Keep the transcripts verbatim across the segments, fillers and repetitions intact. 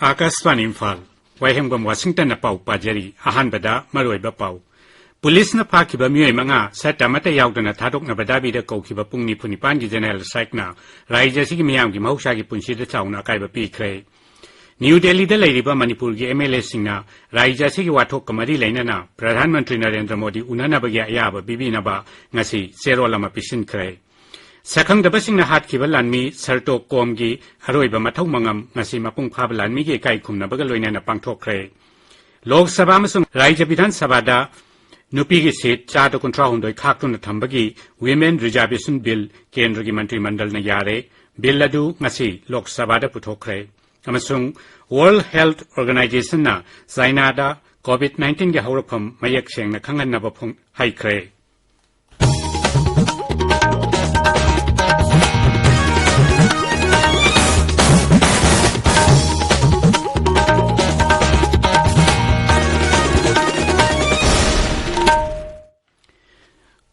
ꯑꯥꯀꯥꯁꯕꯥꯅꯤ ꯏꯝꯐꯥꯜ꯫ ꯋꯥꯍꯦꯡꯕꯝ ꯋꯥꯁꯤꯡꯇꯟꯅ ꯄꯥꯎ ꯄꯥꯖꯔꯤ꯫ ꯑꯍꯥꯟꯕꯗ ꯃꯔꯨꯑꯣꯏꯕ ꯄꯥꯎ꯫ ꯄꯨꯂꯤꯁꯅ ꯐꯥꯈꯤꯕ ꯃꯤꯑꯣꯏ ꯃꯉꯥ ꯁꯔꯠ ꯑꯃꯠꯇ ꯌꯥꯎꯗꯅ ꯊꯥꯗꯣꯛꯅꯕ ꯗꯥꯕꯤꯗ ꯀꯧꯈꯤꯕ ꯄꯨꯡ ꯅꯤꯐꯨ ꯅꯤꯄꯥꯟꯒꯤ ꯖꯦꯅꯔꯦꯜ ꯁ꯭ꯇ꯭ꯔꯥꯏꯛꯅ ꯔꯥꯖ꯭ꯌ ꯑꯁꯤꯒꯤ ꯃꯤꯌꯥꯝꯒꯤ ꯃꯍꯧꯁꯥꯒꯤ ꯄꯨꯟꯁꯤꯗ ꯆꯥꯎꯅ ꯑꯀꯥꯏꯕ ꯄꯤꯈ꯭ꯔꯦ꯫ ꯅ꯭ꯌꯨ ꯗꯦꯜꯂꯤꯗ ꯂꯩꯔꯤꯕ ꯃꯅꯤꯄꯨꯔꯒꯤ ꯑꯦꯝ ꯑꯦꯜ ꯑꯦꯁꯤꯡꯅ ꯔꯥꯖ꯭ꯌ ꯑꯁꯤꯒꯤ ꯋꯥꯊꯣꯛꯀ ꯃꯔꯤ ꯂꯩꯅꯅ ꯄ꯭ꯔꯙꯥꯟ ꯃꯟꯇ꯭ꯔꯤ ꯅꯔꯦꯟꯗ꯭ꯔ ꯃꯣꯗꯤ ꯎꯅꯅꯕꯒꯤ ꯑꯌꯥꯕ ꯄꯤꯕꯤꯅꯕ ꯉꯁꯤ ꯆꯦꯔꯣꯜ ꯑꯃ ꯄꯤꯁꯤꯟꯈ꯭ꯔꯦ꯫ ꯁꯛꯈꯪꯗꯕꯁꯤꯡꯅ ꯍꯥꯠꯈꯤꯕ ꯂꯥꯟꯃꯤ ꯁꯔꯇꯣ ꯀꯣꯝꯒꯤ ꯑꯔꯣꯏꯕ ꯃꯊꯧ ꯃꯉꯝ ꯉꯁꯤ ꯃꯄꯨꯡ ꯐꯥꯕ ꯂꯥꯟꯃꯤꯒꯤ ꯏꯀꯥꯏ ꯈꯨꯝꯅꯕꯒ ꯂꯣꯏꯅꯅ ꯄꯥꯡꯊꯣꯛꯈ꯭ꯔꯦ꯫ ꯂꯣꯛ ꯁꯚꯥ ꯑꯃꯁꯨꯡ ꯔꯥꯖ꯭ꯌ ꯕꯤꯙꯥꯟ ꯁꯚꯥꯗ ꯅꯨꯄꯤꯒꯤ ꯁꯤꯠ ꯆꯥꯗ ꯀꯨꯟꯊ꯭ꯔꯥꯍꯨꯝꯗꯣꯏ ꯈꯥꯛꯇꯨꯅ ꯊꯝꯕꯒꯤ Women Reservation Bill ꯀꯦꯟꯗ꯭ꯔꯒꯤ ꯃꯟꯇ꯭ꯔꯤ ꯃꯟꯗꯜꯅ ꯌꯥꯔꯦ꯫ ꯕꯤꯜ ꯑꯗꯨ ꯉꯁꯤ ꯂꯣꯛ ꯁꯚꯥꯗ ꯄꯨꯊꯣꯛꯈ꯭ꯔꯦ꯫ ꯑꯃꯁꯨꯡ World Health Organizationꯅ ꯆꯥꯏꯅꯥꯗ ꯀꯣꯚꯤꯗ ꯅꯥꯏꯟꯇꯤꯟꯒꯤ ꯍꯧꯔꯛꯐꯝ ꯃꯌꯦꯛ ꯁꯦꯡꯅ ꯈꯪꯍꯟꯅꯕ ꯐꯣꯡ-, ꯍꯥꯏꯈ꯭ꯔꯦ꯫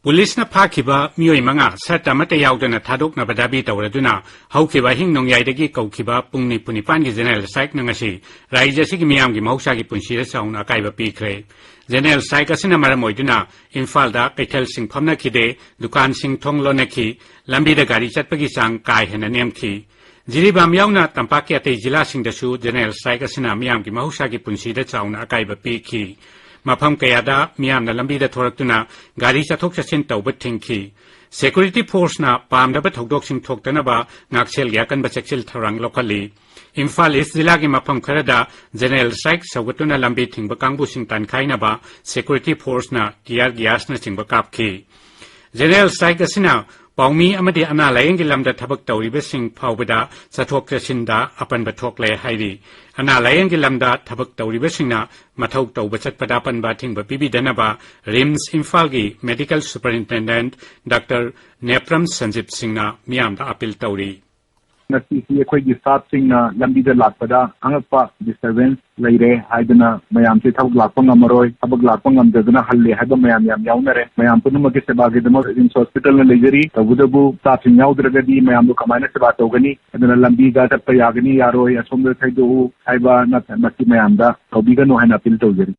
ꯄꯨꯂꯤꯁꯅ ꯐꯥꯈꯤꯕ ꯃꯤꯑꯣꯏ ꯃꯉꯥ ꯁꯔꯠ ꯑꯃꯠꯇ ꯌꯥꯎꯗꯅ ꯊꯥꯗꯣꯛꯅꯕ ꯗꯥꯕꯤ ꯇꯧꯔꯗꯨꯅ ꯍꯧꯈꯤꯕ ꯑꯍꯤꯡ ꯅꯣꯡꯌꯥꯏꯗꯒꯤ ꯀꯧꯈꯤꯕ ꯄꯨꯡ ꯅꯤꯐꯨ ꯅꯤꯄꯥꯟꯒꯤ ꯖꯦꯅꯔꯦꯜ ꯁ꯭ꯇ꯭ꯔꯥꯏꯛꯅ ꯉꯁꯤ ꯔꯥꯖ꯭ꯌ ꯑꯁꯤꯒꯤ ꯃꯤꯌꯥꯝꯒꯤ ꯃꯍꯧꯁꯥꯒꯤ ꯄꯨꯟꯁꯤꯗ ꯆꯥꯎꯅ ꯑꯀꯥꯏꯕ ꯄꯤꯈ꯭ꯔꯦ꯫ ꯖꯦꯅꯔꯦꯜ ꯁ꯭ꯇ꯭ꯔꯥꯏꯛ ꯑꯁꯤꯅ ꯃꯔꯝ ꯑꯣꯏꯗꯨꯅ ꯏꯝꯐꯥꯜꯗ ꯀꯩꯊꯦꯜꯁꯤꯡ ꯐꯝꯅꯈꯤꯗꯦ, ꯗꯨꯀꯥꯟꯁꯤꯡ ꯊꯣꯡ ꯂꯣꯟꯅꯈꯤ, ꯂꯝꯕꯤꯗ ꯒꯥꯔꯤ ꯆꯠꯄꯒꯤ ꯆꯥꯡ ꯀꯥ ꯍꯦꯟꯅ ꯅꯦꯝꯈꯤ꯫ ꯖꯤꯔꯤꯕꯥꯝ ꯌꯥꯎꯅ ꯇꯝꯄꯥꯛꯀꯤ ꯑꯇꯩ ꯖꯤꯂꯥꯁꯤꯡꯗꯁꯨ ꯖꯦꯅꯔꯦꯜ ꯁ꯭ꯇ꯭ꯔꯥꯏꯛ ꯑꯁꯤꯅ ꯃꯤꯌꯥꯝꯒꯤ ꯃꯍꯧꯁꯥꯒꯤ ꯄꯨꯟꯁꯤꯗ ꯆꯥꯎꯅ ꯑꯀꯥꯏꯕ ꯄꯤꯈꯤ꯫ ꯃꯐꯝ ꯀꯌꯥꯗ ꯃꯤꯌꯥꯝꯅ ꯂꯝꯕꯤꯗ ꯊꯣꯔꯛꯇꯨꯅ ꯒꯥꯔꯤ ꯆꯠꯊꯣꯛ ꯆꯠꯁꯤꯟ ꯇꯧꯕ ꯊꯤꯡꯈꯤ꯫ ꯁꯦꯀ꯭ꯌꯨꯔꯤꯇꯤ ꯐꯣꯔꯁꯅ ꯄꯥꯝꯗꯕ ꯊꯧꯗꯣꯛꯁꯤꯡ ꯊꯣꯛꯇꯅꯕ ꯉꯥꯛꯁꯦꯜꯒꯤ ꯑꯀꯟꯕ ꯆꯦꯛꯁꯤꯜ ꯊꯧꯔꯥꯡ ꯂꯧꯈꯠꯂꯤ꯫ ꯏꯝꯐꯥꯜ ꯏꯁ ꯖꯤꯂꯥꯒꯤ ꯃꯐꯝ ꯈꯔꯗ ꯖꯦꯅꯔꯦꯜ ꯁ꯭ꯇ꯭ꯔꯥꯏꯛ ꯁꯧꯒꯠꯇꯨꯅ ꯂꯝꯕꯤ ꯊꯤꯡꯕ ꯀꯥꯡꯕꯨꯁꯤꯡ ꯇꯥꯟꯈꯥꯏꯅꯕ ꯁꯦꯀ꯭ꯌꯨꯔꯤꯇꯤ ꯐꯣꯔꯁꯅ ꯇꯤꯌꯥꯔ ꯒ꯭ꯌꯥꯁꯅꯆꯤꯡꯕ ꯀꯥꯞꯈꯤ꯫ ꯖꯦꯅꯔꯦꯜ ꯁ꯭ꯇ꯭ꯔꯥꯏꯛ ꯑꯁꯤꯅ ꯄꯥꯎꯃꯤ ꯑꯃꯗꯤ ꯑꯅꯥ ꯂꯥꯌꯦꯡꯒꯤ ꯂꯝꯗ ꯊꯕꯛ ꯇꯧꯔꯤꯕꯁꯤꯡ ꯐꯥꯎꯕꯗ ꯆꯠꯊꯣꯛ ꯆꯠꯁꯤꯟꯗ ꯑꯄꯟꯕ ꯊꯣꯛꯂꯦ ꯍꯥꯏꯔꯤ꯫ ꯑꯅꯥ ꯂꯥꯌꯦꯡꯒꯤ ꯂꯝꯗ ꯊꯕꯛ ꯇꯧꯔꯤꯕꯁꯤꯡꯅ ꯃꯊꯧ ꯇꯧꯕ ꯆꯠꯄꯗ ꯑꯄꯟꯕ ꯑꯊꯤꯡꯕ ꯄꯤꯕꯤꯗꯅꯕ ꯔꯤꯝꯁ ꯏꯝꯐꯥꯜꯒꯤ ꯃꯦꯗꯤꯀꯦꯜ ꯁꯨꯄꯔꯤꯟꯇꯦꯟꯗꯦꯟꯠ ꯗꯥꯛꯇꯔ ꯅꯦꯄ꯭ꯔꯝ ꯁꯟꯖꯤꯞ ꯁꯤꯡꯅ ꯃꯤꯌꯥꯝꯗ ꯑꯥꯄꯤꯜ ꯇꯧꯔꯤ꯫ ꯉꯁꯤꯁꯤ ꯑꯩꯈꯣꯏꯒꯤ ꯁ꯭ꯇꯥꯐꯁꯤꯡꯅ ꯂꯝꯕꯤꯗ ꯂꯥꯛꯄꯗ ꯑꯉꯛꯄ ꯗꯤꯁꯇꯔꯕꯦꯟꯁ ꯂꯩꯔꯦ ꯍꯥꯏꯗꯨꯅ ꯃꯌꯥꯝꯁꯦ ꯊꯕꯛ ꯂꯥꯛꯄ ꯉꯝꯃꯔꯣꯏ, ꯊꯕꯛ ꯂꯥꯛꯄ ꯉꯝꯗꯗꯅ ꯍꯜꯂꯦ ꯍꯥꯏꯕ ꯃꯌꯥꯝ ꯌꯥꯝ ꯌꯥꯎꯅꯔꯦ꯫ ꯃꯌꯥꯝ ꯄꯨꯝꯅꯃꯛꯀꯤ ꯁꯦꯕꯥꯒꯤꯗꯃꯛ ꯔꯤꯝꯁ ꯍꯣꯁꯄꯤꯇꯥꯜꯅ ꯂꯩꯖꯔꯤ꯫ ꯇꯧꯕꯇꯕꯨ ꯁ꯭ꯇꯥꯐꯁꯤꯡ ꯌꯥꯎꯗ꯭ꯔꯒꯗꯤ ꯃꯌꯥꯝꯗꯣ ꯀꯃꯥꯏꯅ ꯁꯦꯕꯥ ꯇꯧꯒꯅꯤ? ꯑꯗꯨꯅ ꯂꯝꯕꯤꯗ ꯆꯠꯄ ꯌꯥꯒꯅꯤ ꯌꯥꯔꯣꯏ, ꯑꯁꯣꯝꯗ ꯊꯩꯗꯣꯛꯎ ꯍꯥꯏꯕ ꯅꯠꯇ ꯃꯁꯤ ꯃꯌꯥꯝꯗ ꯇꯧꯕꯤꯒꯅꯨ ꯍꯥꯏꯅ ꯑꯄꯤꯜ ꯇꯧꯖꯔꯤ꯫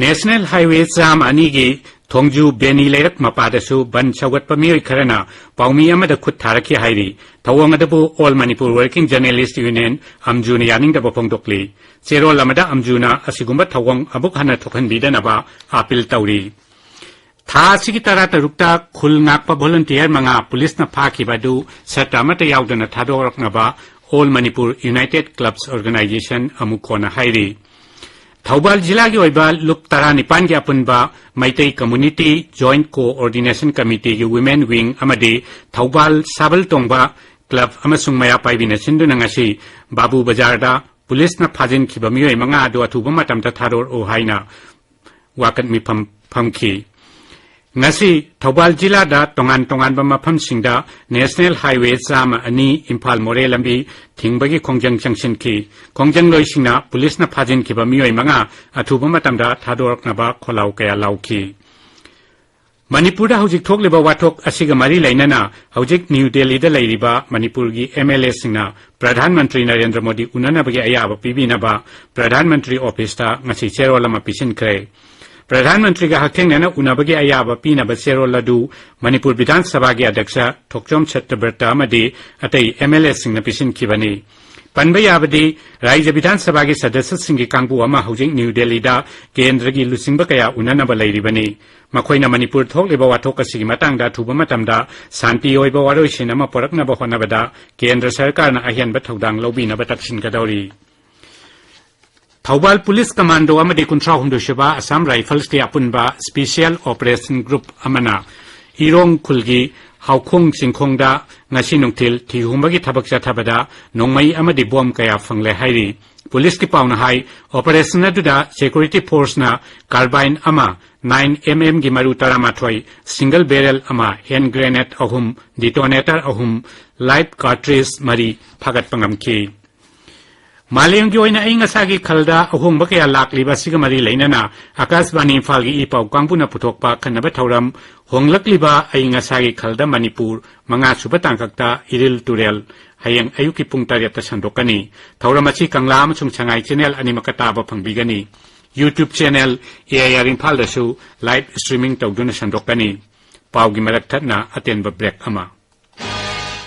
ꯅꯦꯁꯅꯦꯜ ꯍꯥꯏꯋꯦ ꯆꯥꯝꯃ ꯑꯅꯤꯒꯤ ꯊꯣꯡꯖꯨ ꯕꯦꯅꯤ ꯂꯩꯔꯛ ꯃꯄꯥꯗꯁꯨ ꯕꯟ ꯁꯧꯒꯠꯄ ꯃꯤꯑꯣꯏ ꯈꯔꯅ ꯄꯥꯎꯃꯤ ꯑꯃꯗ ꯈꯨꯠ ꯊꯥꯔꯛꯈꯤ ꯍꯥꯏꯔꯤ꯫ ꯊꯧꯑꯣꯡ ꯑꯗꯨꯕꯨ all Manipur working journalists union, ꯑꯝꯖꯨꯅ ꯌꯥꯅꯤꯡꯗꯕ ꯐꯣꯡꯗꯣꯛꯂꯤ꯫ ꯆꯦꯔꯣꯜ ꯑꯃꯗ ꯑꯝꯖꯨꯅ ꯑꯁꯤꯒꯨꯝꯕ ꯊꯧꯑꯣꯡ ꯑꯃꯨꯛ ꯍꯟꯅ ꯊꯣꯛꯍꯟꯕꯤꯗꯅꯕ ꯑꯥꯄꯤꯜ ꯇꯧꯔꯤ꯫ ꯊꯥ ꯑꯁꯤꯒꯤ ꯇꯔꯥꯇꯔꯨꯛꯇ ꯈꯨꯜ ꯉꯥꯛꯄ ꯚꯣꯂꯨꯟꯇꯤꯌꯔ ꯃꯉꯥ ꯄꯨꯂꯤꯁꯅ ꯐꯥꯈꯤꯕ ꯑꯗꯨ ꯁꯠꯇ ꯑꯃꯠꯇ ꯌꯥꯎꯗꯅ ꯊꯥꯗꯣꯔꯛꯅꯕ all Manipur united clubs organisation, ꯑꯃꯨꯀꯣꯅ ꯍꯥꯏꯔꯤ꯫ ꯊꯧꯕꯥꯜ ꯖꯤꯂꯥꯒꯤ ꯑꯣꯏꯕ ꯂꯨꯞ ꯇꯔꯥꯅꯤꯄꯥꯟꯒꯤ ꯑꯄꯨꯟꯕ ꯃꯩꯇꯩ ꯀꯝꯃꯨꯅꯤꯇꯤ ꯖꯣꯏꯟꯠ ꯀꯣꯑꯣꯔꯗꯤꯅꯦꯁꯟ ꯀꯃꯤꯇꯤꯒꯤ ꯋꯤꯃꯦꯟ ꯋꯤꯡ ꯑꯃꯗꯤ ꯊꯧꯕꯥꯜ ꯁꯥꯕꯜ ꯇꯣꯡꯕ ꯀ꯭ꯂꯕ ꯑꯃꯁꯨꯡ ꯃꯩꯔꯥ ꯄꯥꯏꯕꯤꯅ ꯁꯤꯟꯗꯨꯅ ꯉꯁꯤ ꯕꯥꯕꯨ ꯕꯖꯥꯔꯗ ꯄꯨꯂꯤꯁꯅ ꯐꯥꯖꯤꯟꯈꯤꯕ ꯃꯤꯑꯣꯏ ꯃꯉꯥ ꯑꯗꯨ ꯑꯊꯨꯕ ꯃꯇꯝꯗ ꯊꯥꯗꯣꯔꯛꯎ ꯍꯥꯏꯅ ꯋꯥꯀꯠ ꯃꯤꯐꯝ ꯐꯝꯈꯤ꯫ ꯉꯁꯤ ꯊꯧꯕꯥꯜ ꯖꯤꯂꯥꯗ ꯇꯣꯉꯥꯟ ꯇꯣꯉꯥꯟꯕ ꯃꯐꯝꯁꯤꯡꯗ ꯅꯦꯁꯅꯦꯜ ꯍꯥꯏꯋꯦ ꯆꯥꯝꯃ ꯑꯅꯤ ꯏꯝꯐꯥꯜ ꯃꯣꯔꯦ ꯂꯝꯕꯤ ꯊꯤꯡꯕꯒꯤ ꯈꯣꯡꯖꯪ ꯆꯪꯁꯤꯟꯈꯤ꯫ ꯈꯣꯡꯖꯪꯂꯣꯏꯁꯤꯡꯅ ꯄꯨꯂꯤꯁꯅ ꯐꯥꯖꯤꯟꯈꯤꯕ ꯃꯤꯑꯣꯏ ꯃꯉꯥ ꯑꯊꯨꯕ ꯃꯇꯝꯗ ꯊꯥꯗꯣꯔꯛꯅꯕ ꯈꯣꯜꯂꯥꯎ ꯀꯌꯥ ꯂꯥꯎꯈꯤ꯫ ꯃꯅꯤꯄꯨꯔꯗ ꯍꯧꯖꯤꯛ ꯊꯣꯛꯂꯤꯕ ꯋꯥꯊꯣꯛ ꯑꯁꯤꯒ ꯃꯔꯤ ꯂꯩꯅꯅ ꯍꯧꯖꯤꯛ ꯅ꯭ꯌꯨ ꯗꯦꯜꯂꯤꯗ ꯂꯩꯔꯤꯕ ꯃꯅꯤꯄꯨꯔꯒꯤ ꯑꯦꯝ ꯑꯦꯜ ꯑꯦꯁꯤꯡꯅ ꯄ꯭ꯔꯙꯥꯟ ꯃꯟꯇ꯭ꯔꯤ ꯅꯔꯦꯟꯗ꯭ꯔ ꯃꯣꯗꯤ ꯎꯅꯅꯕꯒꯤ ꯑꯌꯥꯕ ꯄꯤꯕꯤꯅꯕ ꯄ꯭ꯔꯙꯥꯟ ꯃꯟꯇ꯭ꯔꯤ ꯑꯣꯐꯤꯁꯇ ꯉꯁꯤ ꯆꯦꯔꯣꯜ ꯑꯃ ꯄꯤꯁꯤꯟꯈ꯭ꯔꯦ꯫ ꯄ꯭ꯔꯙꯥꯟ ꯃꯟꯇ꯭ꯔꯤꯒ ꯍꯛꯊꯦꯡꯅꯅ ꯎꯅꯕꯒꯤ ꯑꯌꯥꯕ ꯄꯤꯅꯕ ꯆꯦꯔꯣꯜ ꯑꯗꯨ ꯃꯅꯤꯄꯨꯔ ꯕꯤꯙꯥꯟ ꯁꯚꯥꯒꯤ ꯑꯗ꯭ꯌꯛꯁ ꯊꯣꯛꯆꯣꯝ ꯁꯠꯇꯕ꯭ꯔꯇ ꯑꯃꯗꯤ ꯑꯇꯩ ꯑꯦꯝ ꯑꯦꯜ ꯑꯦꯁꯤꯡꯅ ꯄꯤꯁꯤꯟꯈꯤꯕꯅꯤ꯫ ꯄꯟꯕ ꯌꯥꯕꯗꯤ, ꯔꯥꯏꯖ꯭ꯌ ꯕꯤꯙꯥꯟ ꯁꯚꯥꯒꯤ ꯁꯗꯁ꯭ꯌꯁꯤꯡꯒꯤ ꯀꯥꯡꯕꯨ ꯑꯃ ꯍꯧꯖꯤꯛ ꯅ꯭ꯌꯨ ꯗꯦꯜꯂꯤꯗ ꯀꯦꯟꯗ꯭ꯔꯒꯤ ꯂꯨꯆꯤꯡꯕ ꯀꯌꯥ ꯎꯅꯅꯕ ꯂꯩꯔꯤꯕꯅꯤ꯫ ꯃꯈꯣꯏꯅ ꯃꯅꯤꯄꯨꯔ ꯊꯣꯛꯂꯤꯕ ꯋꯥꯊꯣꯛ ꯑꯁꯤꯒꯤ ꯃꯇꯥꯡꯗ ꯑꯊꯨꯕ ꯃꯇꯝꯗ ꯁꯥꯟꯇꯤ ꯑꯣꯏꯕ ꯋꯥꯔꯣꯏꯁꯤꯟ ꯑꯃ ꯄꯨꯔꯛꯅꯕ ꯍꯣꯠꯅꯕꯗ ꯀꯦꯟꯗ꯭ꯔ ꯁꯔꯀꯥꯔꯅ ꯑꯍꯦꯟꯕ ꯊꯧꯗꯥꯡ ꯂꯧꯕꯤꯅꯕ ꯇꯛꯁꯤꯟꯒꯗꯧꯔꯤ꯫ ꯊꯧꯕꯥꯜ ꯄꯨꯂꯤꯁ ꯀꯃꯥꯟꯗꯣ ꯑꯃꯗꯤ ꯀꯨꯟꯊ꯭ꯔꯥ ꯍꯨꯝꯗꯣꯏ ꯁꯨꯕ ꯑꯁꯥꯝ ꯔꯥꯏꯐꯜꯁꯀꯤ ꯑꯄꯨꯟꯕ ꯁ꯭ꯄꯦꯁꯤꯌꯦꯜ ꯑꯣꯄꯔꯦꯁꯟ ꯒ꯭ꯔꯨꯞ ꯑꯃꯅ ꯏꯔꯣꯡ ꯈꯨꯜꯒꯤ ꯍꯥꯎꯈꯣꯡ ꯆꯤꯡꯈꯣꯡꯗ ꯉꯁꯤ ꯅꯨꯡꯊꯤꯜ ꯊꯤꯍꯨꯝꯕꯒꯤ ꯊꯕꯛ ꯆꯠꯊꯕꯗ ꯅꯣꯡꯃꯩ ꯑꯃꯗꯤ ꯕꯣꯝ ꯀꯌꯥ ꯐꯪꯂꯦ ꯍꯥꯏꯔꯤ꯫ ꯄꯨꯂꯤꯁꯀꯤ ꯄꯥꯎꯅ ꯍꯥꯏ, ꯑꯣꯄꯔꯦꯁꯟ ꯑꯗꯨꯗ ꯁꯦꯀ꯭ꯌꯨꯔꯤꯇꯤ ꯐꯣꯔꯁꯅ ꯀꯥꯔꯕꯥꯏꯟ ꯑꯃ, ꯅꯥꯏꯟ ꯑꯦꯝ ꯑꯦꯝꯒꯤ ꯃꯔꯨ ꯇꯔꯥꯃꯥꯊꯣꯏ, single barrel ꯑꯃ, hand grenade ꯑꯍꯨꯝ, detonator ꯑꯍꯨꯝ, live cartridge ꯃꯔꯤ ꯐꯥꯒꯠꯄ ꯉꯝꯈꯤ꯫ ꯃꯥꯂꯦꯝꯒꯤ ꯑꯣꯏꯅ ꯑꯏꯪ ꯑꯁꯥꯒꯤ ꯈꯜꯗ ꯑꯍꯣꯡꯕ ꯀꯌꯥ ꯂꯥꯛꯂꯤꯕ ꯑꯁꯤꯒ ꯃꯔꯤ ꯂꯩꯅꯅ ꯑꯀꯥꯁꯕꯥꯅꯤ ꯏꯝꯐꯥꯜꯒꯤ ꯏ ꯄꯥꯎ ꯀꯥꯡꯕꯨꯅ ꯄꯨꯊꯣꯛꯄ ꯑꯈꯟꯅꯕ ꯊꯧꯔꯝ, ꯍꯣꯡꯂꯛꯂꯤꯕ ꯑꯏꯪ ꯑꯁꯥꯒꯤ ꯈꯜꯗ ꯃꯅꯤꯄꯨꯔ ꯃꯉꯥꯁꯨꯕ ꯇꯥꯡꯀꯛꯇ ꯏꯔꯤꯜ ꯇꯨꯔꯦꯜ, ꯍꯌꯦꯡ ꯑꯌꯨꯛꯀꯤ ꯄꯨꯡ ꯇꯔꯦꯠꯇ ꯁꯟꯗꯣꯛꯀꯅꯤ꯫ ꯊꯧꯔꯝ ꯑꯁꯤ ꯀꯪꯂꯥ ꯑꯃꯁꯨꯡ ꯁꯉꯥꯏ channel ꯑꯅꯤꯃꯛꯀ ꯇꯥꯕ ꯐꯪꯕꯤꯒꯅꯤ꯫ YouTube channel A I R ꯏꯝꯐꯥꯜꯗꯁꯨ live streaming ꯇꯧꯗꯨꯅ ꯁꯟꯗꯣꯛꯀꯅꯤ꯫ ꯄꯥꯎꯒꯤ ꯃꯔꯛ ꯊꯠꯅ ꯑꯇꯦꯟꯕ break ꯑꯃ꯫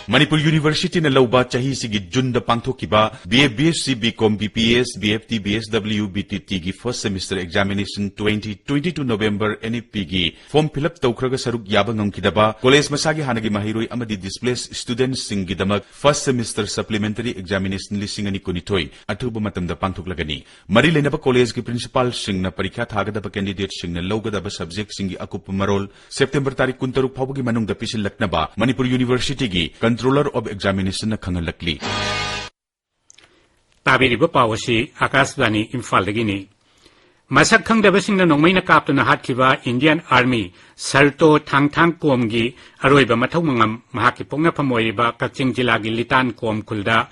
ꯃꯅꯤꯄꯨꯔ ꯌꯨꯅꯤꯚꯔꯁꯤꯇꯤꯅ ꯂꯧꯕ ꯆꯍꯤꯁꯤꯒꯤ ꯖꯨꯟꯗ ꯄꯥꯡꯊꯣꯛꯈꯤꯕ B A, B S C, B Com, B P S, B F T, B S W, B T T ꯒꯤ first semester examination twenty twenty-two November N F P ꯒꯤ form fill up ꯇꯧꯈ꯭ꯔꯒ ꯁꯔꯨꯛ ꯌꯥꯕ ꯉꯝꯈꯤꯗꯕ college ꯃꯁꯥꯒꯤ ꯍꯥꯟꯅꯒꯤ ꯃꯍꯩꯔꯣꯏ ꯑꯃꯗꯤ displaced studentꯁꯤꯡꯒꯤꯗꯃꯛ first semester supplementary examination ꯂꯤꯁꯤꯡ ꯑꯅꯤ ꯀꯨꯟꯅꯤꯊꯣꯏ ꯑꯊꯨꯕ ꯃꯇꯝꯗ ꯄꯥꯡꯊꯣꯛꯂꯒꯅꯤ꯫ ꯃꯔꯤ ꯂꯩꯅꯕ ꯀꯣꯂꯦꯖꯀꯤ principalꯁꯤꯡꯅ ꯄꯔꯤꯈ꯭ꯌꯥ ꯊꯥꯒꯗꯕ candidateꯁꯤꯡꯅ ꯂꯧꯒꯗꯕ subjectꯁꯤꯡꯒꯤ ꯑꯀꯨꯞꯄ ꯃꯔꯣꯜ September ꯇꯥꯔꯤꯛ ꯀꯨꯟꯇꯔꯨꯛ ꯐꯥꯎꯕꯒꯤ ꯃꯅꯨꯡꯗ ꯄꯤꯁꯤꯜꯂꯛꯅꯕ ꯃꯅꯤꯄꯨꯔ ꯌꯨꯅꯤꯚꯔꯁꯤꯇꯤꯒꯤ Controller of Examinationꯅ ꯈꯪꯍꯜꯂꯛꯂꯤ꯫ ꯇꯥꯕꯤꯔꯤꯕ ꯄꯥꯎ ꯑꯁꯤ ꯑꯀꯥꯁꯕꯥꯅꯤ ꯏꯝꯐꯥꯜꯗꯒꯤꯅꯤ꯫ ꯃꯁꯛ ꯈꯪꯗꯕꯁꯤꯡꯅ ꯅꯣꯡꯃꯩꯅ ꯀꯥꯞꯇꯨꯅ ꯍꯥꯠꯈꯤꯕ Indian Army ꯁꯔꯇꯣ ꯊꯥꯡꯊꯥꯡ ꯀꯣꯝꯒꯤ ꯑꯔꯣꯏꯕ ꯃꯊꯧ ꯃꯉꯝ ꯃꯍꯥꯛꯀꯤ ꯄꯣꯛꯅꯐꯝ ꯑꯣꯏꯔꯤꯕ ꯀꯛꯆꯤꯡ ꯖꯤꯂꯥꯒꯤ ꯂꯤꯇꯥꯟ ꯀꯣꯝ ꯈꯨꯜꯗ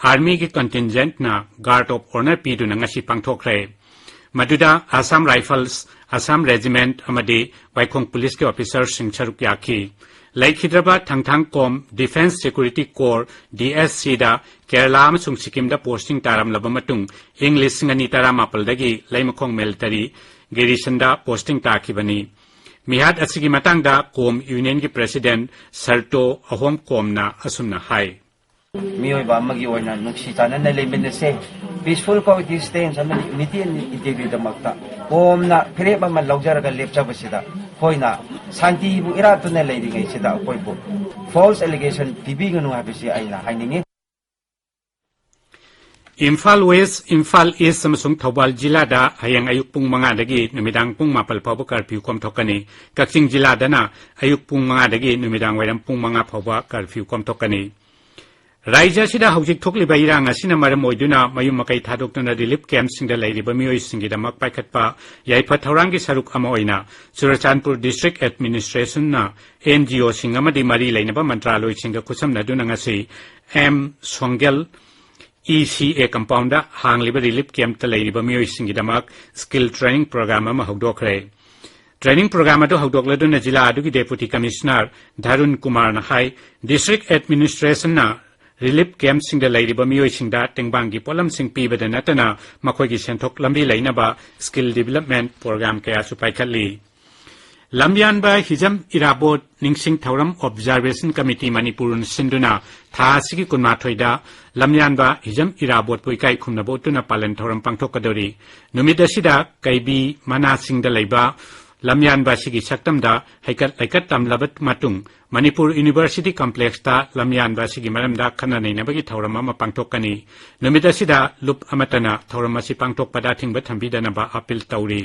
Armyꯒꯤ contingentꯅ Guard of Honour ꯄꯤꯗꯨꯅ ꯉꯁꯤ ꯄꯥꯡꯊꯣꯛꯈ꯭ꯔꯦ꯫ ꯃꯗꯨꯗ Assam Rifles, Assam Regiment ꯑꯃꯗꯤ ꯋꯥꯏꯈꯣꯡ ꯄꯨꯂꯤꯁꯀꯤ officerꯁꯤꯡ ꯁꯔꯨꯛ ꯌꯥꯈꯤ꯫ ꯂꯩꯈꯤꯗ꯭ꯔꯕ ꯊꯥꯡꯊꯥꯡ ꯀꯣꯝ Defence Security Corps, D S Cꯗ Kerala ꯑꯃꯁꯨꯡ ꯁꯤꯛꯀꯤꯝꯗ posting ꯇꯥꯔꯝꯂꯕ ꯃꯇꯨꯡ, ꯏꯪ ꯂꯤꯁꯤꯡ ꯑꯅꯤ ꯇꯔꯥꯃꯥꯄꯜꯗꯒꯤ ꯂꯩꯃꯈꯣꯡ military garrisonꯗ posting ꯇꯥꯈꯤꯕꯅꯤ꯫ ꯃꯤꯍꯥꯠ ꯑꯁꯤꯒꯤ ꯃꯇꯥꯡꯗ ꯀꯣꯝ Unionꯒꯤ President ꯁꯔꯇꯣ ꯑꯍꯣꯝ ꯀꯣꯝꯅ ꯑꯁꯨꯝꯅ ꯍꯥꯏ꯫ ꯃꯤꯑꯣꯏꯕ ꯑꯃꯒꯤ ꯑꯣꯏꯅ ꯅꯨꯡꯁꯤ ꯆꯥꯟꯅꯅ ꯂꯩꯃꯤꯟꯅꯁꯦ꯫ Peaceful coexistence ꯑꯃꯗꯤ unity and integrityꯗꯃꯛꯇ ꯀꯣꯝꯅ ꯐꯤꯔꯦꯞ ꯑꯃ ꯂꯧꯖꯔꯒ ꯂꯦꯞꯆꯕꯁꯤꯗ ꯑꯩꯈꯣꯏꯅ ꯁꯥꯟꯇꯤꯕꯨ ꯏꯔꯥꯠꯇꯨꯅ ꯂꯩꯔꯤꯉꯩꯁꯤꯗ ꯑꯩꯈꯣꯏꯕꯨ false allegation ꯄꯤꯕꯤꯒꯅꯨ ꯍꯥꯏꯕꯁꯤ ꯑꯩꯅ ꯍꯥꯏꯅꯤꯡꯉꯤ꯫ ꯏꯝꯐꯥꯜ West, ꯏꯝꯐꯥꯜ East ꯑꯃꯁꯨꯡ ꯊꯧꯕꯥꯜ ꯖꯤꯂꯥꯗ ꯍꯌꯦꯡ ꯑꯌꯨꯛ ꯄꯨꯡ ꯃꯉꯥꯗꯒꯤ ꯅꯨꯃꯤꯗꯥꯡ ꯄꯨꯡ ꯃꯥꯄꯜ ꯐꯥꯎꯕ curfew ꯀꯣꯝꯊꯣꯛꯀꯅꯤ꯫ ꯀꯛꯆꯤꯡ ꯖꯤꯂꯥꯗꯅ ꯑꯌꯨꯛ ꯄꯨꯡ ꯃꯉꯥꯗꯒꯤ ꯅꯨꯃꯤꯗꯥꯡ ꯋꯥꯏꯔꯝ ꯄꯨꯡ ꯃꯉꯥ ꯐꯥꯎꯕ curfew ꯀꯣꯝꯊꯣꯛꯀꯅꯤ꯫ ꯔꯥꯏꯖ꯭ꯌ ꯑꯁꯤꯗ ꯍꯧꯖꯤꯛ ꯊꯣꯛꯂꯤꯕ ꯏꯔꯥꯡ ꯑꯁꯤꯅ ꯃꯔꯝ ꯑꯣꯏꯗꯨꯅ ꯃꯌꯨꯝ ꯃꯀꯩ ꯊꯥꯗꯣꯛꯇꯨꯅ ꯔꯤꯂꯤꯐ ꯀꯦꯝꯞꯁꯤꯡꯗ ꯂꯩꯔꯤꯕ ꯃꯤꯑꯣꯏꯁꯤꯡꯒꯤꯗꯃꯛ ꯄꯥꯏꯈꯠꯄ ꯌꯥꯏꯐ ꯊꯧꯔꯥꯡꯒꯤ ꯁꯔꯨꯛ ꯑꯃ ꯑꯣꯏꯅ ꯆꯨꯔꯆꯥꯟꯄꯨꯔ ꯗꯤꯁꯇ꯭ꯔꯤꯛ ꯑꯦꯗꯃꯤꯅꯤꯁꯇ꯭ꯔꯦꯁꯟꯅ ꯑꯦꯟ ꯖꯤ ꯑꯣꯁꯤꯡ ꯑꯃꯗꯤ ꯃꯔꯤ ꯂꯩꯅꯕ ꯃꯟꯇ꯭ꯔꯥꯂꯣꯏꯁꯤꯡꯒ ꯈꯨꯠꯁꯝꯅꯗꯨꯅ ꯉꯁꯤ ꯑꯦꯝ ꯁꯣꯡꯒꯦꯜ ꯏ ꯁꯤ ꯑꯦ ꯀꯝꯄꯥꯎꯟꯗ ꯍꯥꯡꯂꯤꯕ ꯔꯤꯂꯤꯐ ꯀꯦꯝꯞꯇ ꯂꯩꯔꯤꯕ ꯃꯤꯑꯣꯏꯁꯤꯡꯒꯤꯗꯃꯛ ꯁ꯭ꯀꯤꯜ ꯇ꯭ꯔꯦꯅꯤꯡ ꯄ꯭ꯔꯣꯒ꯭ꯔꯥꯝ ꯑꯃ ꯍꯧꯗꯣꯛꯈ꯭ꯔꯦ꯫ ꯇ꯭ꯔꯦꯅꯤꯡ ꯄ꯭ꯔꯣꯒ꯭ꯔꯥꯝ ꯑꯗꯨ ꯍꯧꯗꯣꯛꯂꯗꯨꯅ ꯖꯤꯂꯥ ꯑꯗꯨꯒꯤ ꯗꯦꯄꯨꯇꯤ ꯀꯃꯤꯁꯅꯔ ꯙꯔꯨꯟ ꯀꯨꯃꯥꯔꯅ ꯍꯥꯏ, ꯗꯤꯁꯇ꯭ꯔꯤꯛ ꯑꯦꯗꯃꯤꯅꯤꯁꯇ꯭ꯔꯦꯁꯟꯅ ꯔꯤꯂꯤꯐ ꯀꯦꯝꯞꯁꯤꯡꯗ ꯂꯩꯔꯤꯕ ꯃꯤꯑꯣꯏꯁꯤꯡꯗ ꯇꯦꯡꯕꯥꯡꯒꯤ ꯄꯣꯠꯂꯝꯁꯤꯡ ꯄꯤꯕꯗ ꯅꯠꯇꯅ ꯃꯈꯣꯏꯒꯤ ꯁꯦꯟꯊꯣꯛ ꯂꯝꯕꯤ ꯂꯩꯅꯕ ꯁ꯭ꯀꯤꯜ ꯗꯤꯚꯦꯂꯞꯃꯦꯟꯠ ꯄ꯭ꯔꯣꯒ꯭ꯔꯥꯝ ꯀꯌꯥꯁꯨ ꯄꯥꯏꯈꯠꯂꯤ꯫ ꯂꯝꯌꯥꯟꯕ ꯍꯤꯖꯝ ꯏꯔꯥꯕꯣꯠ ꯅꯤꯡꯁꯤꯡ ꯊꯧꯔꯝ ꯑꯣꯕꯖꯥꯔꯕꯦꯁꯟ ꯀꯃꯤꯇꯤ ꯃꯅꯤꯄꯨꯔꯅ ꯁꯤꯟꯗꯨꯅ ꯊꯥ ꯑꯁꯤꯒꯤ ꯀꯨꯟꯃꯥꯊꯣꯏꯗ ꯂꯝꯌꯥꯟꯕ ꯍꯤꯖꯝ ꯏꯔꯥꯕꯣꯠꯄꯨ ꯏꯀꯥꯏ ꯈꯨꯝꯅꯕ ꯎꯠꯇꯨꯅ ꯄꯥꯂꯟ ꯊꯧꯔꯝ ꯄꯥꯡꯊꯣꯛꯀꯗꯧꯔꯤ꯫ ꯅꯨꯃꯤꯠ ꯑꯁꯤꯗ ꯀꯩꯕꯤ ꯃꯅꯥꯁꯤꯡꯗ ꯂꯩꯕ ꯂꯝꯌꯥꯟꯕ ꯑꯁꯤꯒꯤ ꯁꯛꯇꯝꯗ ꯍꯩꯀꯠ ꯂꯩꯀꯠ ꯇꯝꯂꯕ ꯃꯇꯨꯡ ꯃꯅꯤꯄꯨꯔ ꯌꯨꯅꯤꯚꯔꯁꯤꯇꯤ ꯀꯝꯄ꯭ꯂꯦꯛꯁꯇ ꯂꯝꯌꯥꯟꯕ ꯑꯁꯤꯒꯤ ꯃꯔꯝꯗ ꯈꯟꯅ ꯅꯩꯅꯕꯒꯤ ꯊꯧꯔꯝ ꯑꯃ ꯄꯥꯡꯊꯣꯛꯀꯅꯤ꯫ ꯅꯨꯃꯤꯠ ꯑꯁꯤꯗ ꯂꯨꯞ ꯑꯃꯠꯇꯅ ꯊꯧꯔꯝ ꯑꯁꯤ ꯄꯥꯡꯊꯣꯛꯄꯗ ꯑꯊꯤꯡꯕ ꯊꯝꯕꯤꯗꯅꯕ ꯑꯄꯤꯜ ꯇꯧꯔꯤ꯫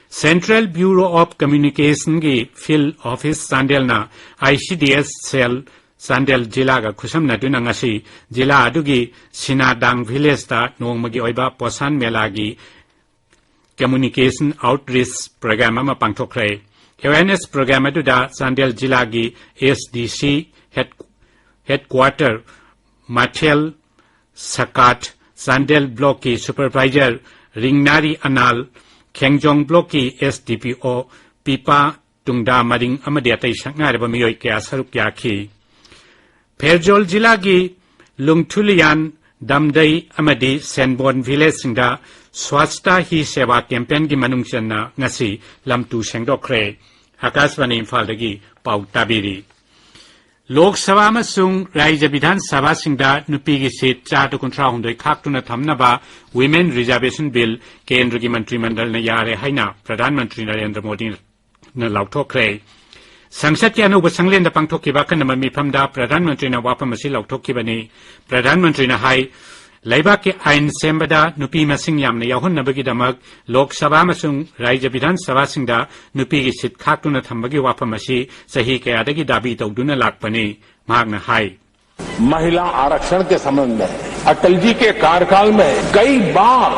Central Bureau of Communicationꯒꯤ field office ꯆꯥꯟꯗꯦꯜꯅ I C D S cell ꯆꯥꯟꯗꯦꯜ ꯖꯤꯂꯥꯒ ꯈꯨꯠꯁꯝꯅꯗꯨꯅ ꯉꯁꯤ ꯖꯤꯂꯥ ꯑꯗꯨꯒꯤ ꯁꯤꯅꯥꯗꯥꯡ ꯚꯤꯂꯦꯖꯇ ꯅꯣꯡꯃꯒꯤ ꯑꯣꯏꯕ ꯄꯣꯁꯥꯟ ꯃꯦꯂꯥꯒꯤ communication outreach program ꯑꯃ ꯄꯥꯡꯊꯣꯛꯈ꯭ꯔꯦ꯫ Awareness program ꯑꯗꯨꯗ ꯆꯥꯟꯗꯦꯜ ꯖꯤꯂꯥꯒꯤ S D C head, headquarter ꯃꯊꯦꯜ ꯁꯀꯥꯠ, ꯆꯥꯟꯗꯦꯜ ꯕ꯭ꯂꯣꯛꯀꯤ ꯁꯨꯄꯔꯚꯥꯏꯖꯔ ꯔꯤꯡꯅꯥꯔꯤ ꯑꯅꯥꯜ, ꯈꯦꯡꯖꯣꯡ ꯕ꯭ꯂꯣꯛꯀꯤ S D P O ꯄꯤꯄꯥ ꯇꯨꯡꯗꯥ ꯃꯔꯤꯡ ꯑꯃꯗꯤ ꯑꯇꯩ ꯁꯛꯅꯥꯏꯔꯕ ꯃꯤꯑꯣꯏ ꯀꯌꯥ ꯁꯔꯨꯛ ꯌꯥꯈꯤ꯫ ꯐꯦꯔꯖꯣꯜ ꯖꯤꯂꯥꯒꯤ ꯂꯨꯡꯊꯨꯂꯤꯌꯥꯟ, ꯗꯝꯗꯩ ꯑꯃꯗꯤ ꯁꯦꯟꯕꯣꯟ ꯚꯤꯂꯦꯖꯁꯤꯡꯗ ꯁ꯭ꯋꯥꯁꯇ ꯍꯤ ꯁꯦꯕꯥ ꯀꯦꯝꯄꯦꯟꯒꯤ ꯃꯅꯨꯡ ꯆꯟꯅ ꯉꯁꯤ ꯂꯝꯇꯨ ꯁꯦꯡꯗꯣꯛꯈ꯭ꯔꯦ꯫ ꯑꯀꯥꯁꯕꯥꯅꯤ ꯏꯝꯐꯥꯜꯗꯒꯤ ꯄꯥꯎ ꯇꯥꯕꯤꯔꯤ꯫ ꯂꯣꯛ ꯁꯚꯥ ꯑꯃꯁꯨꯡ ꯔꯥꯖ꯭ꯌ ꯕꯤꯙꯥꯟ ꯁꯚꯥꯁꯤꯡꯗ ꯅꯨꯄꯤꯒꯤ ꯁꯤꯠ ꯆꯥꯗ ꯀꯨꯟꯊ꯭ꯔꯥ ꯍꯨꯝꯗꯣꯏ ꯈꯥꯛꯇꯨꯅ ꯊꯝꯅꯕ Women Reservation Bill ꯀꯦꯟꯗ꯭ꯔꯒꯤ ꯃꯟꯇ꯭ꯔꯤ ꯃꯟꯗꯜꯅ ꯌꯥꯔꯦ ꯍꯥꯏꯅ ꯄ꯭ꯔꯙꯥꯟ ꯃꯟꯇ꯭ꯔꯤ ꯅꯔꯦꯟꯗ꯭ꯔ ꯃꯣꯗꯤꯅ ꯂꯥꯎꯊꯣꯛꯈ꯭ꯔꯦ꯫ ꯁꯪꯁꯠꯀꯤ ꯑꯅꯧꯕ ꯁꯪꯂꯦꯟꯗ ꯄꯥꯡꯊꯣꯛꯈꯤꯕ ꯑꯈꯟꯅꯕ ꯃꯤꯐꯝꯗ ꯄ꯭ꯔꯙꯥꯟ ꯃꯟꯇ꯭ꯔꯤꯅ ꯋꯥꯐꯝ ꯑꯁꯤ ꯂꯥꯎꯊꯣꯛꯈꯤꯕꯅꯤ꯫ ꯄ꯭ꯔꯙꯥꯟ ꯃꯟꯇ꯭ꯔꯤꯅ ꯍꯥꯏ, ꯂꯩꯕꯥꯛꯀꯤ ꯑꯥꯏꯟ ꯁꯦꯝꯕꯗ ꯅꯨꯄꯤ ꯃꯁꯤꯡ ꯌꯥꯝꯅ ꯌꯥꯎꯍꯟꯅꯕꯒꯤꯗꯃꯛ ꯂꯣꯛ ꯁꯚꯥ ꯑꯃꯁꯨꯡ ꯔꯥꯖ꯭ꯌ ꯕꯤꯙꯥꯟ ꯁꯚꯥꯁꯤꯡꯗ ꯅꯨꯄꯤꯒꯤ ꯁꯤꯠ ꯈꯥꯛꯇꯨꯅ ꯊꯝꯕꯒꯤ ꯋꯥꯐꯝ ꯑꯁꯤ ꯆꯍꯤ ꯀꯌꯥꯗꯒꯤ ꯗꯥꯕꯤ ꯇꯧꯗꯨꯅ ꯂꯥꯛꯄꯅꯤ꯫ ꯃꯍꯥꯛꯅ ꯍꯥꯏ, महिला आरक्षण के संबंध में अटल जी के कार्यकाल में कई बार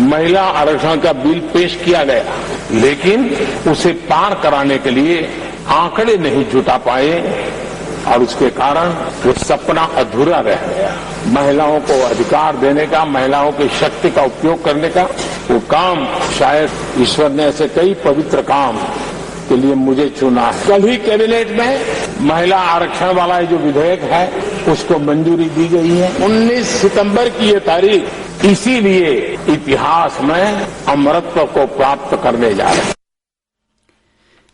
महिला आरक्षण का बिल पेश किया गया, लेकिन उसे पार कराने के लिए आंकड़े नहीं जुटा पाए और उसके कारण वो सपना अधूरा रह गया। महिलाओं को अधिकार देने का, महिलाओं की शक्ति का उपयोग करने का वो काम, शायद ईश्वर ने ऐसे कई पवित्र काम के लिए मुझे चुना है। कल ही कैबिनेट में महिला आरक्षण वाला ये जो विधेयक है, उसको मंजूरी दी गई है। उन्नीस सितंबर की ये तारीख इसीलिए इतिहास में अमरत्व को प्राप्त करने जा रही है।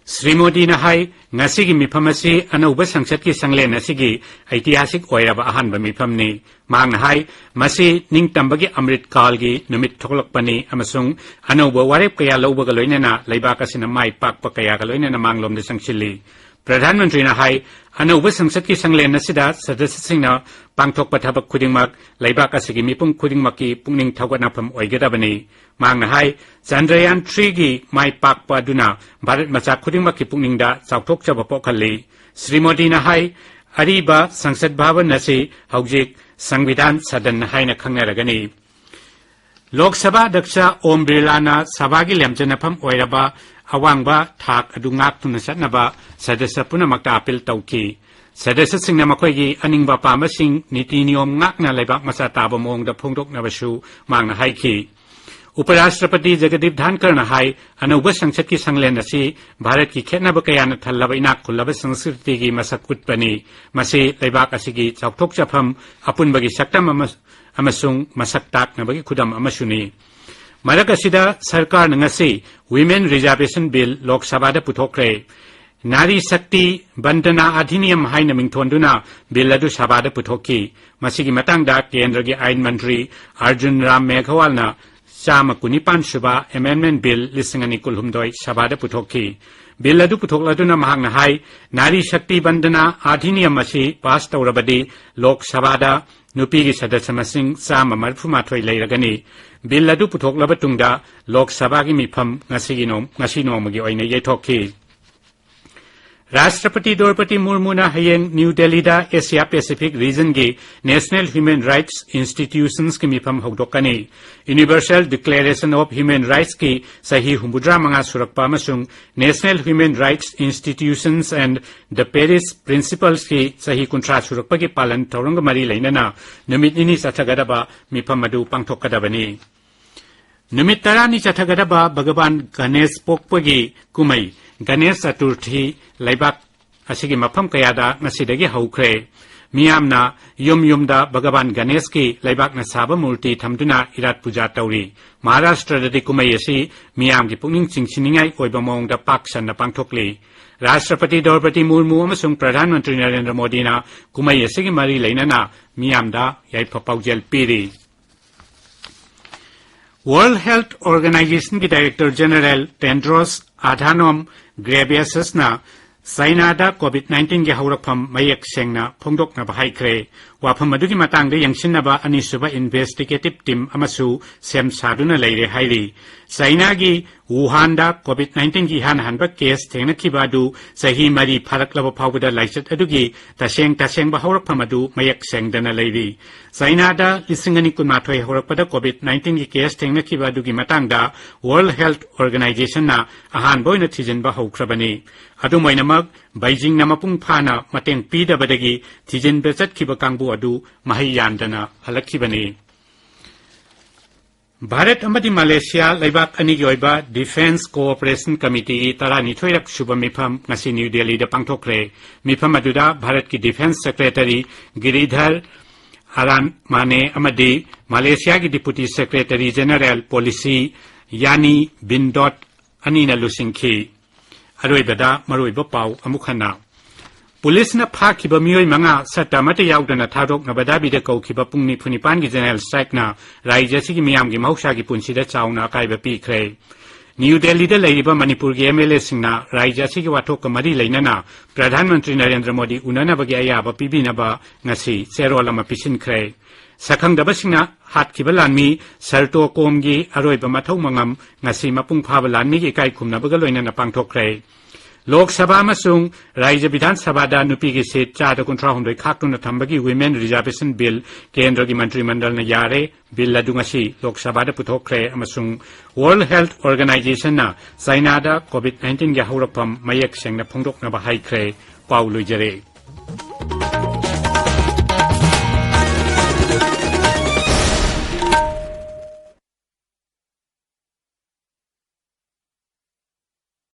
ꯁ꯭ꯔꯤ ꯃꯣꯗꯤꯅ ꯍꯥꯏ, ꯉꯁꯤꯒꯤ ꯃꯤꯐꯝ ꯑꯁꯤ ꯑꯅꯧꯕ ꯁꯪꯁꯠꯀꯤ ꯁꯪꯂꯦꯟ ꯑꯁꯤꯒꯤ ꯑꯩꯇꯤꯍꯥꯁꯤꯛ ꯑꯣꯏꯔꯕ ꯑꯍꯥꯟꯕ ꯃꯤꯐꯝꯅꯤ꯫ ꯃꯍꯥꯛꯅ ꯍꯥꯏ, ꯃꯁꯤ ꯅꯤꯡꯇꯝꯕꯒꯤ ꯑꯃ꯭ꯔꯤꯠ ꯀꯥꯜꯒꯤ ꯅꯨꯃꯤꯠ ꯊꯣꯛꯂꯛꯄꯅꯤ ꯑꯃꯁꯨꯡ ꯑꯅꯧꯕ ꯋꯥꯔꯦꯞ ꯀꯌꯥ ꯂꯧꯕꯒ ꯂꯣꯏꯅꯅ ꯂꯩꯕꯥꯛ ꯑꯁꯤꯅ ꯃꯥꯏ ꯄꯥꯛꯄ ꯀꯌꯥꯒ ꯂꯣꯏꯅꯅ ꯃꯥꯡꯂꯣꯝꯗ ꯆꯪꯁꯤꯜꯂꯤ꯫ ꯄ꯭ꯔꯙꯥꯟ ꯃꯟꯇ꯭ꯔꯤꯅ ꯍꯥꯏ, ꯑꯅꯧꯕ ꯁꯪꯁꯠꯀꯤ ꯁꯪꯂꯦꯟ ꯑꯁꯤꯗ ꯁꯗꯁ꯭ꯌꯁꯤꯡꯅ ꯄꯥꯡꯊꯣꯛꯄ ꯊꯕꯛ ꯈꯨꯗꯤꯡꯃꯛ ꯂꯩꯕꯥꯛ ꯑꯁꯤꯒꯤ ꯃꯤꯄꯨꯝ ꯈꯨꯗꯤꯡꯃꯛꯀꯤ ꯄꯨꯛꯅꯤꯡ ꯊꯧꯒꯠꯅꯐꯝ ꯑꯣꯏꯒꯗꯕꯅꯤ꯫ ꯃꯍꯥꯛꯅ ꯍꯥꯏ, ꯆꯟꯗ꯭ꯔꯌꯥꯟ ꯊ꯭ꯔꯤꯒꯤ ꯃꯥꯏ ꯄꯥꯛꯄ ꯑꯗꯨꯅ ꯚꯥꯔꯠ ꯃꯆꯥ ꯈꯨꯗꯤꯡꯃꯛꯀꯤ ꯄꯨꯛꯅꯤꯡꯗ ꯆꯥꯎꯊꯣꯛꯆꯕ ꯄꯣꯛꯍꯜꯂꯤ꯫ ꯁ꯭ꯔꯤ ꯃꯣꯗꯤꯅ ꯍꯥꯏ, ꯑꯔꯤꯕ ꯁꯪꯁꯠ ꯚꯕꯟ ꯑꯁꯤ ꯍꯧꯖꯤꯛ ꯁꯪꯕꯤꯙꯥꯟ ꯁꯗꯟ ꯍꯥꯏꯅ ꯈꯪꯅꯔꯒꯅꯤ꯫ ꯂꯣꯛ ꯁꯚꯥ ꯑꯗ꯭ꯌꯛꯁ ꯑꯣꯝ ꯕꯤꯔꯂꯥꯅ ꯁꯚꯥꯒꯤ ꯂꯦꯝꯖꯅꯐꯝ ꯑꯣꯏꯔꯕ ꯑꯋꯥꯡꯕ ꯊꯥꯛ ꯑꯗꯨ ꯉꯥꯛꯇꯨꯅ ꯆꯠꯅꯕ ꯁꯗꯁ꯭ꯌ ꯄꯨꯝꯅꯃꯛꯇ ꯑꯥꯄꯤꯜ ꯇꯧꯈꯤ꯫ ꯁꯗꯁ꯭ꯌꯁꯤꯡꯅ ꯃꯈꯣꯏꯒꯤ ꯑꯅꯤꯡꯕ ꯑꯄꯥꯝꯕꯁꯤꯡ ꯅꯤꯇꯤ ꯅꯤꯌꯣꯝ ꯉꯥꯛꯅ ꯂꯩꯕꯥꯛ ꯃꯆꯥ ꯇꯥꯕ ꯃꯑꯣꯡꯗ ꯐꯣꯡꯗꯣꯛꯅꯕꯁꯨ ꯃꯍꯥꯛꯅ ꯍꯥꯏꯈꯤ꯫ ꯎꯄꯔꯥꯁꯇ꯭ꯔꯄꯇꯤ ꯖꯒꯗꯤꯞ ꯙꯥꯟꯀꯔꯅ ꯍꯥꯏ, ꯑꯅꯧꯕ ꯁꯪꯁꯠꯀꯤ ꯁꯪꯂꯦꯟ ꯑꯁꯤ ꯚꯥꯔꯠꯀꯤ ꯈꯦꯠꯅꯕ ꯀꯌꯥꯅ ꯊꯜꯂꯕ ꯏꯅꯥꯛ ꯈꯨꯜꯂꯕ ꯁꯪꯁꯀ꯭ꯔꯤꯇꯤꯒꯤ ꯃꯁꯛ ꯎꯠꯄꯅꯤ꯫ ꯃꯁꯤ ꯂꯩꯕꯥꯛ ꯑꯁꯤꯒꯤ ꯆꯥꯎꯊꯣꯛꯆꯐꯝ, ꯑꯄꯨꯟꯕꯒꯤ ꯁꯛꯇꯝ ꯑꯃ-, ꯑꯃꯁꯨꯡ ꯃꯁꯛ ꯇꯥꯛꯅꯕꯒꯤ ꯈꯨꯗꯝ ꯑꯃꯁꯨꯅꯤ꯫ ꯃꯔꯛ ꯑꯁꯤꯗ ꯁꯔꯀꯥꯔꯅ ꯉꯁꯤ Women Reservation Bill ꯂꯣꯛ ꯁꯚꯥꯗ ꯄꯨꯊꯣꯛꯈ꯭ꯔꯦ꯫ ꯅꯥꯔꯤ ꯁꯛꯇꯤ ꯕꯟꯗꯅꯥ ꯑꯙꯤꯅꯤꯌꯝ ꯍꯥꯏꯅ ꯃꯤꯡꯊꯣꯟꯗꯨꯅ ꯕꯤꯜ ꯑꯗꯨ ꯁꯚꯥꯗ ꯄꯨꯊꯣꯛꯈꯤ꯫ ꯃꯁꯤꯒꯤ ꯃꯇꯥꯡꯗ ꯀꯦꯟꯗ꯭ꯔꯒꯤ ꯑꯥꯏꯟ ꯃꯟꯇ꯭ꯔꯤ ꯑꯔꯖꯨꯟ ꯔꯥꯝ ꯃꯦꯘꯋꯥꯜꯅ ꯆꯥꯝꯃ ꯀꯨꯟꯅꯤꯄꯥꯟ ꯁꯨꯕ Amendment Bill ꯂꯤꯁꯤꯡ ꯑꯅꯤ ꯀꯨꯟꯍꯨꯝꯗꯣꯏ ꯁꯚꯥꯗ ꯄꯨꯊꯣꯛꯈꯤ꯫ ꯕꯤꯜ ꯑꯗꯨ ꯄꯨꯊꯣꯛꯂꯗꯨꯅ ꯃꯍꯥꯛꯅ ꯍꯥꯏ, ꯅꯥꯔꯤ ꯁꯛꯇꯤ ꯕꯟꯗꯅꯥ ꯑꯙꯤꯅꯤꯌꯝ ꯑꯁꯤ ꯄꯥꯁ ꯇꯧꯔꯕꯗꯤ ꯂꯣꯛ ꯁꯚꯥꯗ ꯅꯨꯄꯤꯒꯤ ꯁꯗꯁ꯭ꯌ ꯃꯁꯤꯡ ꯆꯥꯝꯃ ꯃꯔꯤꯐꯨꯃꯥꯊꯣꯏ ꯂꯩꯔꯒꯅꯤ꯫ ꯕꯤꯜ ꯑꯗꯨ ꯄꯨꯊꯣꯛꯂꯕ ꯇꯨꯡꯗ ꯂꯣꯛ ꯁꯚꯥꯒꯤ ꯃꯤꯐꯝ ꯉꯁꯤꯒꯤ ꯅꯣꯡ-, ꯉꯁꯤ ꯅꯣꯡꯃꯒꯤ ꯑꯣꯏꯅ ꯌꯩꯊꯣꯛꯈꯤ꯫ ꯔꯥꯁꯇ꯭ꯔꯄꯇꯤ ꯗ꯭ꯔꯧꯄꯗꯤ ꯃꯨꯔꯃꯨꯅ ꯍꯌꯦꯡ ꯅ꯭ꯌꯨ ꯗꯦꯜꯂꯤꯗ ꯑꯦꯁꯤꯌꯥ ꯄꯦꯁꯤꯐꯤꯛ ꯔꯤꯖꯟꯒꯤ ꯅꯦꯁꯅꯦꯜ ꯍ꯭ꯌꯨꯃꯦꯟ ꯔꯥꯏꯠꯁ ꯏꯟꯁꯇꯤꯇ꯭ꯌꯨꯁꯟꯁꯀꯤ ꯃꯤꯐꯝ ꯍꯧꯗꯣꯛꯀꯅꯤ꯫ ꯌꯨꯅꯤꯚꯔꯁꯦꯜ ꯗꯤꯀ꯭ꯂꯦꯔꯦꯁꯟ ꯑꯣꯐ ꯍ꯭ꯌꯨꯃꯦꯟ ꯔꯥꯏꯠꯁꯀꯤ ꯆꯍꯤ ꯍꯨꯝꯐꯨꯇꯔꯥ ꯃꯉꯥ ꯁꯨꯔꯛꯄ ꯑꯃꯁꯨꯡ National Human Rights Institutions and the Paris Principlesꯀꯤ ꯆꯍꯤ ꯀꯨꯟꯊ꯭ꯔꯥ ꯁꯨꯔꯛꯄꯒꯤ ꯄꯥꯂꯟ ꯊꯧꯔꯝꯒ ꯃꯔꯤ ꯂꯩꯅꯅ ꯅꯨꯃꯤꯠ ꯅꯤꯅꯤ ꯆꯠꯊꯒꯗꯕ ꯃꯤꯐꯝ ꯑꯗꯨ ꯄꯥꯡꯊꯣꯛꯀꯗꯕꯅꯤ꯫ ꯅꯨꯃꯤꯠ ꯇꯔꯥꯅꯤ ꯆꯠꯊꯒꯗꯕ ꯚꯒꯕꯥꯟ ꯒꯅꯦꯁ ꯄꯣꯛꯄꯒꯤ ꯀꯨꯝꯍꯩ ꯒꯅꯦꯁ ꯆꯇꯨꯔꯊꯤ ꯂꯩꯕꯥꯛ ꯑꯁꯤꯒꯤ ꯃꯐꯝ ꯀꯌꯥꯗ ꯉꯁꯤꯗꯒꯤ ꯍꯧꯈ꯭ꯔꯦ꯫ ꯃꯤꯌꯥꯝꯅ ꯌꯨꯝ ꯌꯨꯝꯗ ꯚꯒꯕꯥꯟ ꯒꯅꯦꯁꯀꯤ ꯂꯩꯕꯥꯛꯅ ꯁꯥꯕ ꯃꯨꯔꯇꯤ ꯊꯝꯗꯨꯅ ꯏꯔꯥꯠ ꯄꯨꯖꯥ ꯇꯧꯔꯤ꯫ ꯃꯍꯥꯔꯥꯁꯇ꯭ꯔꯗꯗꯤ ꯀꯨꯝꯍꯩ ꯑꯁꯤ ꯃꯤꯌꯥꯝꯒꯤ ꯄꯨꯛꯅꯤꯡ ꯆꯤꯡꯁꯤꯟꯅꯤꯡꯉꯥꯏ ꯑꯣꯏꯕ ꯃꯑꯣꯡꯗ ꯄꯥꯛ ꯁꯟꯅ ꯄꯥꯡꯊꯣꯛꯂꯤ꯫ ꯔꯥꯁꯇ꯭ꯔꯄꯇꯤ ꯗ꯭ꯔꯧꯄꯗꯤ ꯃꯨꯔꯃꯨ ꯑꯃꯁꯨꯡ ꯄ꯭ꯔꯙꯥꯟ ꯃꯟꯇ꯭ꯔꯤ ꯅꯔꯦꯟꯗ꯭ꯔ ꯃꯣꯗꯤꯅ ꯀꯨꯝꯍꯩ ꯑꯁꯤꯒꯤ ꯃꯔꯤ ꯂꯩꯅꯅ ꯃꯤꯌꯥꯝꯗ ꯌꯥꯏꯐ ꯄꯥꯎꯖꯦꯜ ꯄꯤꯔꯤ꯫ World Health Organizationꯒꯤ Director General Tedros Adhanom Ghebreyesusꯅ ꯆꯥꯏꯅꯥꯗ ꯀꯣꯚꯤꯗ ꯅꯥꯏꯟꯇꯤꯟꯒꯤ ꯍꯧꯔꯛꯐꯝ ꯃꯌꯦꯛ ꯁꯦꯡꯅ ꯐꯣꯡꯗꯣꯛꯅꯕ ꯍꯥꯏꯈ꯭ꯔꯦ꯫ ꯋꯥꯐꯝ ꯑꯗꯨꯒꯤ ꯃꯇꯥꯡꯗ ꯌꯦꯡꯁꯤꯟꯅꯕ ꯑꯅꯤꯁꯨꯕ ꯏꯟꯚꯦꯁꯇꯤꯒꯦꯇꯤꯚ ꯇꯤꯝ ꯑꯃꯁꯨ ꯁꯦꯝ ꯁꯥꯗꯨꯅ ꯂꯩꯔꯦ ꯍꯥꯏꯔꯤ꯫ ꯆꯥꯏꯅꯥꯒꯤ ꯋꯨꯍꯥꯟꯗ ꯀꯣꯚꯤꯗ ꯅꯥꯏꯟꯇꯤꯟꯒꯤ ꯏꯍꯥꯟ ꯍꯥꯟꯕ ꯀꯦꯁ ꯊꯦꯡꯅꯈꯤꯕ ꯑꯗꯨ ꯆꯍꯤ ꯃꯔꯤ ꯐꯥꯔꯛꯂꯕ ꯐꯥꯎꯕꯗ ꯂꯥꯏꯆꯠ ꯑꯗꯨꯒꯤ ꯇꯁꯦꯡ ꯇꯁꯦꯡꯕ ꯍꯧꯔꯛꯐꯝ ꯑꯗꯨ ꯃꯌꯦꯛ ꯁꯦꯡꯗꯅ ꯂꯩꯔꯤ꯫ ꯆꯥꯏꯅꯥꯗ ꯂꯤꯁꯤꯡ ꯑꯅꯤ ꯀꯨꯟꯃꯥꯊꯣꯏ ꯍꯧꯔꯛꯄꯗ ꯀꯣꯚꯤꯗ ꯅꯥꯏꯟꯇꯤꯟꯒꯤ ꯀꯦꯁ ꯊꯦꯡꯅꯈꯤꯕ ꯑꯗꯨꯒꯤ ꯃꯇꯥꯡꯗ World Health Organizationꯅ ꯑꯍꯥꯟꯕ ꯑꯣꯏꯅ ꯊꯤꯖꯤꯟꯕ ꯍꯧꯈ꯭ꯔꯕꯅꯤ꯫ ꯑꯗꯨꯝ ꯑꯣꯏꯅꯃꯛ, ꯕꯩꯖꯤꯡꯅ ꯃꯄꯨꯡ ꯐꯥꯅ ꯃꯇꯦꯡ ꯄꯤꯗꯕꯗꯒꯤ ꯊꯤꯖꯤꯟꯕ ꯆꯠꯈꯤꯕ ꯀꯥꯡꯕꯨ ꯑꯗꯨ ꯃꯍꯩ ꯌꯥꯟꯗꯅ ꯍꯜꯂꯛꯈꯤꯕꯅꯤ꯫ ꯚꯥꯔꯠ ꯑꯃꯗꯤ ꯃꯂꯦꯁꯤꯌꯥ ꯂꯩꯕꯥꯛ ꯑꯅꯤꯒꯤ ꯑꯣꯏꯕ ꯗꯤꯐꯦꯟꯁ ꯀꯣꯑꯣꯄꯔꯦꯁꯟ ꯀꯃꯤꯇꯤꯒꯤ ꯇꯔꯥꯅꯤꯊꯣꯏꯔꯛ ꯁꯨꯕ ꯃꯤꯐꯝ ꯉꯁꯤ ꯅ꯭ꯌꯨ ꯗꯦꯜꯂꯤꯗ ꯄꯥꯡꯊꯣꯛꯈ꯭ꯔꯦ꯫ ꯃꯤꯐꯝ ꯑꯗꯨꯗ ꯚꯥꯔꯠꯀꯤ ꯗꯤꯐꯦꯟꯁ ꯁꯦꯀ꯭ꯔꯦꯇꯔꯤ ꯒꯤꯔꯤꯙꯔ ꯑꯔꯥꯟꯃꯥꯅꯦ ꯑꯃꯗꯤ ꯃꯂꯦꯁꯤꯌꯥꯒꯤ ꯗꯤꯄꯨꯇꯤ ꯁꯦꯀ꯭ꯔꯦꯇꯔꯤ ꯖꯦꯅꯔꯦꯜ ꯄꯣꯂꯤꯁꯤ ꯌꯥꯅꯤ ꯕꯤꯟꯗꯣꯠ ꯑꯅꯤꯅ ꯂꯨꯆꯤꯡꯈꯤ꯫ ꯑꯔꯣꯏꯕꯗ ꯃꯔꯨꯑꯣꯏꯕ ꯄꯥꯎ ꯑꯃꯨꯛ ꯍꯟꯅ꯫ ꯄꯨꯂꯤꯁꯅ ꯐꯥꯈꯤꯕ ꯃꯤꯑꯣꯏ ꯃꯉꯥ ꯁꯠꯇ ꯑꯃꯠꯇ ꯌꯥꯎꯗꯅ ꯊꯥꯗꯣꯛꯅꯕ ꯗꯥꯕꯤꯗ ꯀꯧꯈꯤꯕ ꯄꯨꯡ ꯅꯤꯐꯨ ꯅꯤꯄꯥꯟꯒꯤ ꯖꯦꯅꯔꯦꯜ ꯁ꯭ꯇ꯭ꯔꯥꯏꯛꯅ ꯔꯥꯖ꯭ꯌ ꯑꯁꯤꯒꯤ ꯃꯤꯌꯥꯝꯒꯤ ꯃꯍꯧꯁꯥꯒꯤ ꯄꯨꯟꯁꯤꯗ ꯆꯥꯎꯅ ꯑꯀꯥꯏꯕ ꯄꯤꯈ꯭ꯔꯦ꯫ ꯅ꯭ꯌꯨ ꯗꯦꯜꯂꯤꯗ ꯂꯩꯔꯤꯕ ꯃꯅꯤꯄꯨꯔꯒꯤ ꯑꯦꯝ ꯑꯦꯜ ꯑꯦꯁꯤꯡꯅ ꯔꯥꯖ꯭ꯌ ꯑꯁꯤꯒꯤ ꯋꯥꯊꯣꯛꯀ ꯃꯔꯤ ꯂꯩꯅꯅ ꯄ꯭ꯔꯙꯥꯟ ꯃꯟꯇ꯭ꯔꯤ ꯅꯔꯦꯟꯗ꯭ꯔ ꯃꯣꯗꯤ ꯎꯅꯅꯕꯒꯤ ꯑꯌꯥꯕ ꯄꯤꯕꯤꯅꯕ ꯉꯁꯤ ꯆꯦꯔꯣꯜ ꯑꯃ ꯄꯤꯁꯤꯟꯈ꯭ꯔꯦ꯫ ꯁꯛꯈꯪꯗꯕꯁꯤꯡꯅ ꯍꯥꯠꯈꯤꯕ ꯂꯥꯟꯃꯤ ꯁꯔꯇꯣ ꯀꯣꯝꯒꯤ ꯑꯔꯣꯏꯕ ꯃꯊꯧ ꯃꯉꯝ ꯉꯁꯤ ꯃꯄꯨꯡ ꯐꯥꯕ ꯂꯥꯟꯃꯤꯒꯤ ꯏꯀꯥꯏ ꯈꯨꯝꯅꯕꯒ ꯂꯣꯏꯅꯅ ꯄꯥꯡꯊꯣꯛꯈ꯭ꯔꯦ꯫ ꯂꯣꯛ ꯁꯚꯥ ꯑꯃꯁꯨꯡ ꯔꯥꯖ꯭ꯌ ꯕꯤꯙꯥꯟ ꯁꯚꯥꯗ ꯅꯨꯄꯤꯒꯤ ꯁꯤꯠ ꯆꯥꯗ ꯀꯨꯟꯊ꯭ꯔꯥ ꯍꯨꯝꯗꯣꯏ ꯈꯥꯛꯇꯨꯅ ꯊꯝꯕꯒꯤ Women Reservation Bill ꯀꯦꯟꯗ꯭ꯔꯒꯤ ꯃꯟꯇ꯭ꯔꯤ ꯃꯟꯗꯜꯅ ꯌꯥꯔꯦ꯫ Bill ꯑꯗꯨ ꯉꯁꯤ ꯂꯣꯛ ꯁꯚꯥꯗ ꯄꯨꯊꯣꯛꯈ꯭ꯔꯦ ꯑꯃꯁꯨꯡ World Health Organizationꯅ ꯆꯥꯏꯅꯥꯗ COVID nineteenꯒꯤ ꯍꯧꯔꯛꯐꯝ ꯃꯌꯦꯛ ꯁꯦꯡꯅ ꯐꯣꯡꯗꯣꯛꯅꯕ ꯍꯥꯏꯈ꯭ꯔꯦ꯫ ꯄꯥꯎ ꯂꯣꯏꯖꯔꯦ꯫